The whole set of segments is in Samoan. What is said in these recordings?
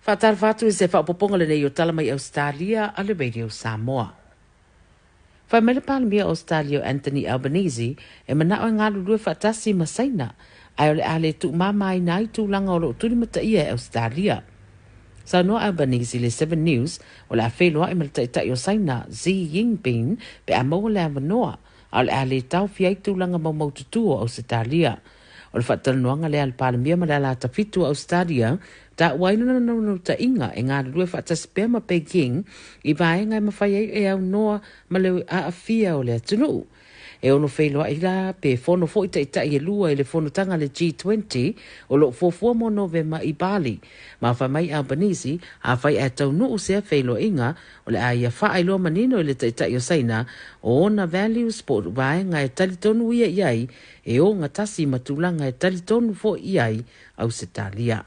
Faatalofa atu i se faaopoopoga lenei o Tala mai Ausetalia a le Radio Samoa. Fai mai le Palemia o Ausetalia o Anthony Albanese e manao e galulue faatasi ma Saina ae o le a le tuumamaina ai tulaga o lo o tulimataia e Ausetalia. Saunoa Albanese i le 7 News o le a feiloai ma le taitai o Saina Xi Jinping pe a maua le avanoa a o le a le taofia ai tulaga maumaututu o Ausetalia. O le faatalanoaga lea a le Palemia ma le Alatafitu o Ausetalia, taua ai lona naunautaiga e galulue faatasi pea ma Beijing i vaega e mafai ai e aunoa ma le aafia o le atunuu. E ono feiloai la pe fono foi taitai e lua i le fonotaga a le G20 o lo o fuafua mo Novema i Bali. Ma fai mai Albanese, afai ae taunuu sea feiloaiga, o le a ia faailoa manino i le taitai o Saina o ona values po o vaega e talitonu ia i ai e ogatasi ma tulaga e talitonu foi i ai Ausetalia.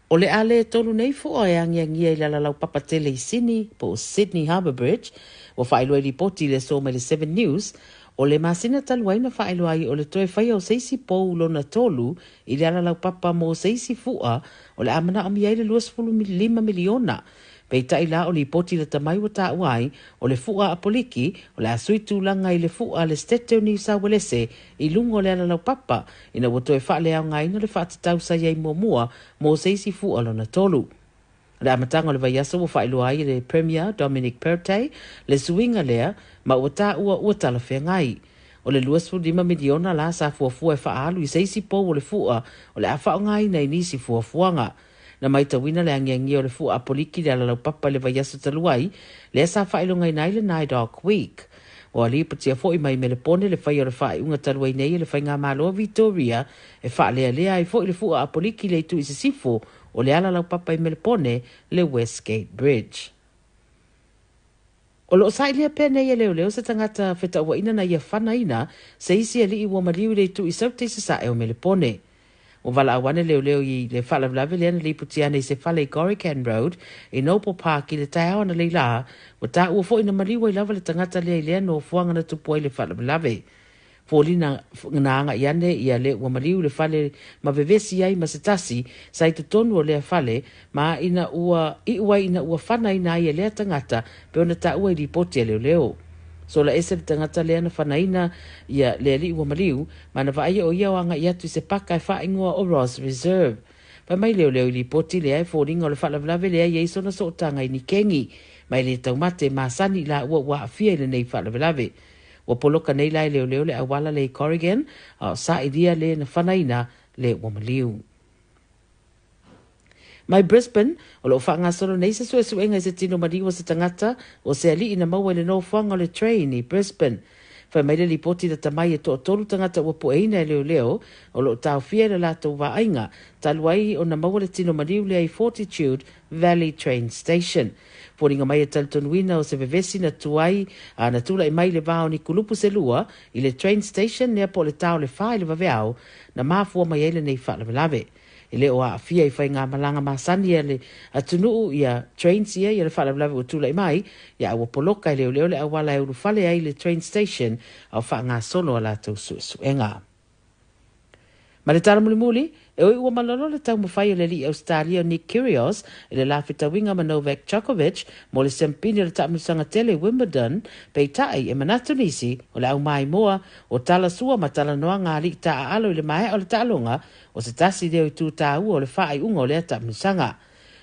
O le a le tolu nei fua e agiagia i le alalaupapa tele i Sini po o Sydney Harbour Bridge ua faailoa i lipoti i le aso mai le 7 News o le masina talu ai na faailoa ai o le toe faia o se isi pou lona tolu i le alalaupapa mo se isi fua o le a manaomia ai le 25 miliona. Peitai la o lipoti lata mai ua taua ai o le fua a Apoliki o le a sui tulaga i le fua a le Setete o Niu Sauelese i luga o le alalaupapa ina ua toe faaleaogaina le faatatau sa i ai muamua mo se isi fua lona tolu. O le amataga o le vaiaso ua faailoa ai e le Premier Dominic Perrottet le suiga lea ma ua taua ua talafeagai. O le 25 miliona la sa fuafua e faaalu i se isi pou o le fua o le a faaaogaina i nisi fuafuaga. Na matauina le agiagia o le fua Apoliki i le alalaupapa i le vaiaso talu ai, lea sa faailogaina ai le Naidoc Week. Ua lipotia foi mai Melepone le faia o le faaiuga talu ai nei e le Faigamalo a Vitoria e faalealea ai foi le fua Apoliki i le itu i sisifo o le alalaupapa i Melepone, le Westgate Bridge. O lo o sailia pea nei e leoleo se tagata fetauaina na ia fanaina se isi alii ua maliu i le itu i Saute i sasae o Melepone. Ua valaau ane leoleo i le faalavelave lea na lipotia ane i se fale i Gorican Road i Noble Park i le taeao analeila, ua taua foi na maliu ai lava le tagata lea i lea nofoaga na tupu ai le faalavelave. Foliga na agai ane ia le ua maliu i le fale ma vevesi ai ma se tasi sa i totonu o lea fale ma ina ua iu ai ina ua fanaina ai e lea tagata pe ona taua i lipoti a leoleo. Sola ese le tagata lea na fanaina ia le alii ua maliu ma na vaaia o ia o agai atu i se paka e faaigoa o Ross Reserve. Fai mai leoleo i lipoti lea e foliga o le faalavelave lea i ai sona sootaga i ni kengi ma e le taumate masani i laua ua aafia i lenei faalavelave. Ua poloka nei la e leoleo le auala lea i Corrigan, a o sailia le na fanaina le ua maliu. Mai Brisbane, o lo o faagasolo nei se suesuega i se tino maliu o se tagata o se alii na maua i le nofoaga o le train i Brisbane. Fai mai le lipoti lata mai e toatolu tagata ua pueina e leoleo o lo o taofia i le latou vaaiga talu ai ona maua le tino maliu lea i Fortitude Valley Train Station. Foliga mai e talitonuina o se vevesi na tuai a na tulai mai le va o ni kulupu se lua i le train station lea po o le ta o le 4 i le vaveao na mafua mai ai lenei faalavelave. E le o aafia i faigamalaga masani a le atunuu ia trains ia ia le faalavelave ua tulai mai, ia a ua poloka e leoleo le auala e ulufale ai le train station a o faagasolo a latou suesuega. Ma le tala mulimuli, e ui ua malolo le taumafai o le alii Ausetalia o Nick Kyrgios i le la fetauiga ma Novak Djokovic mo le siampini o le taamilosaga tele i Wimbledon, peitai e manatu nisi o le aumaimoa o tala sua ma talanoaga a alii taaalo i le maea o le taaloga o se tasi lea o itu taua o le faaiuga o lea taamilosaga.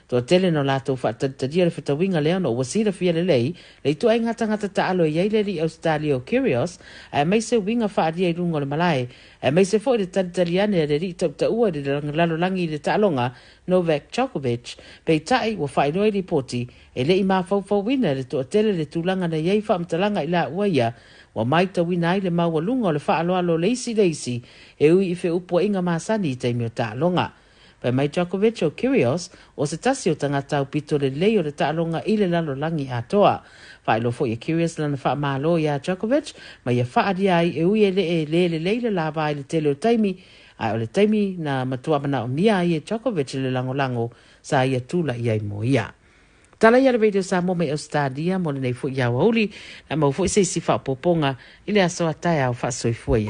Toatele na latou faatalitalia le fetauiga lea ona ua silafia lelei le ituaiga tagata taalo e i ai le alii Ausetalia o Kyrgios, aemaise uiga faaalia i luga o le malae, aemaise foi le talitali ane a le alii tautaua i le lalolagi i le taaloga Novak Djokovic. Peitai, ua faailoa i lipoti, e le i mafaufauina e le toatele le tulaga na i ai faamatalaga i laua ia, ua maitauina ai le maualuga o le faaaloalo o le isi i le isi e ui i feupuaiga masani i taimi o taaloga. Fai mai Djokovic o Kyrgios o se tasi o tagata aupito lelei o le taaloga i le lalolagi atoa. Faailoa foi e Kyrgios lana faamalo iā Djokovic ma ia faaalia ai e ui e le e le lelei le lava i le tele o taimi, ae o le taimi na matua manaomia ai e Djokovic le lagolago sa ia tula'i ai mo ia. Tala ia le Radio Samoa mai Ausetalia mo lenei foi aoauli, na maua foi se isi faaopoopoga i le aso a taeao faasoifua ia.